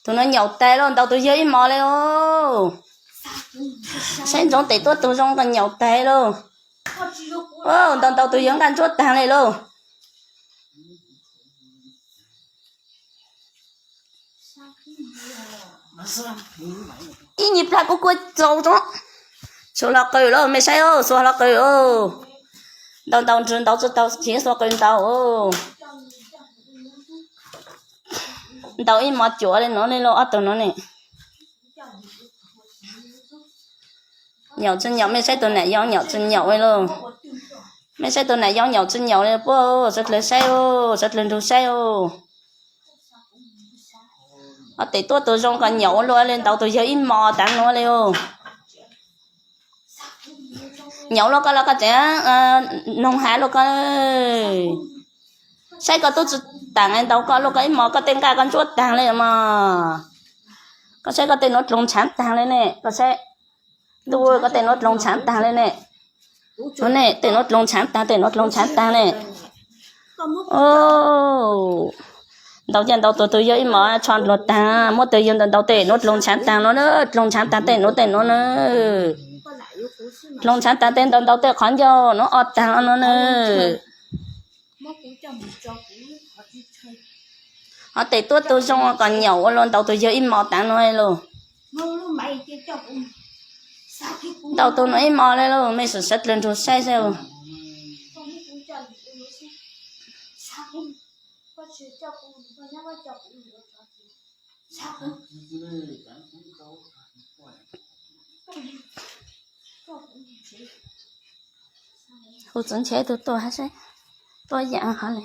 Tus no nyaum tag lauj, ntaus tus yawg ib hmos li lauj. Saib ntsoov tes tuaj tus zoo nkaus nyaum tag lauj. Ntaus ntaus tus yawg nqaj ntsuab tag li lauj. Ib nyuag plab kuj kuj txaus tso. Xuas hlo qws lauj, mej saib, xuas hlo qws. Ntaus ntaus ntsws ntaus tsis tau, tsis xuas qws ntaus. Ntaus ib hmos cuav li no ne lauj, ob tug no ne. Nyaum tsis nyaum, mej saib tus nam yau nyaum tsis nyaum li lauj. Mej saib tus nam yau nyaum tsis nyaum li puab, sawv dlawg saib, sawv dlawg nrug saib. Ob tes tuaj tus zoo nkaus nyaum ua luaj li, ntaus tus yawg ib hmos tav nuav li. Nyaum luaj koj los koj tseem noog hav luaj koj. Saib koj tub tsi taam ntaus koj luaj, koj ib hmos koj tej nqaj koj ntsuab taag li mas. Koj saib koj tej nuav dloog ntshaav taag li ne, koj saib. Tub, koj tej nuav dloog ntshaav taag li ne. Ne, tej nuav dloog ntshaav taag, tej nuav dloog ntshaav taag ne. Ntaus caj ntaus tuag tug yawg ib hmos tsho dluag taag, muab tug yawg ntaus ntaus tej nuav dloog ntshaav taag no, dloog ntshaav taag tej nuav tej nuav na. Dloog ntshaav taag tej ntaus ntaus tej qhov ncauj nuav ob taag no na. Ob tes tuab tug zoo kom nyaum ua luaj ntaus tug yawg ib hmos taag no lauj. Ntaus tug nuav ib hmos li lauj, mej sawv dlawg nrug saib saib. Kuv txwv nrhiav ib tug tuaj hab saib, tuaj yaam hov le.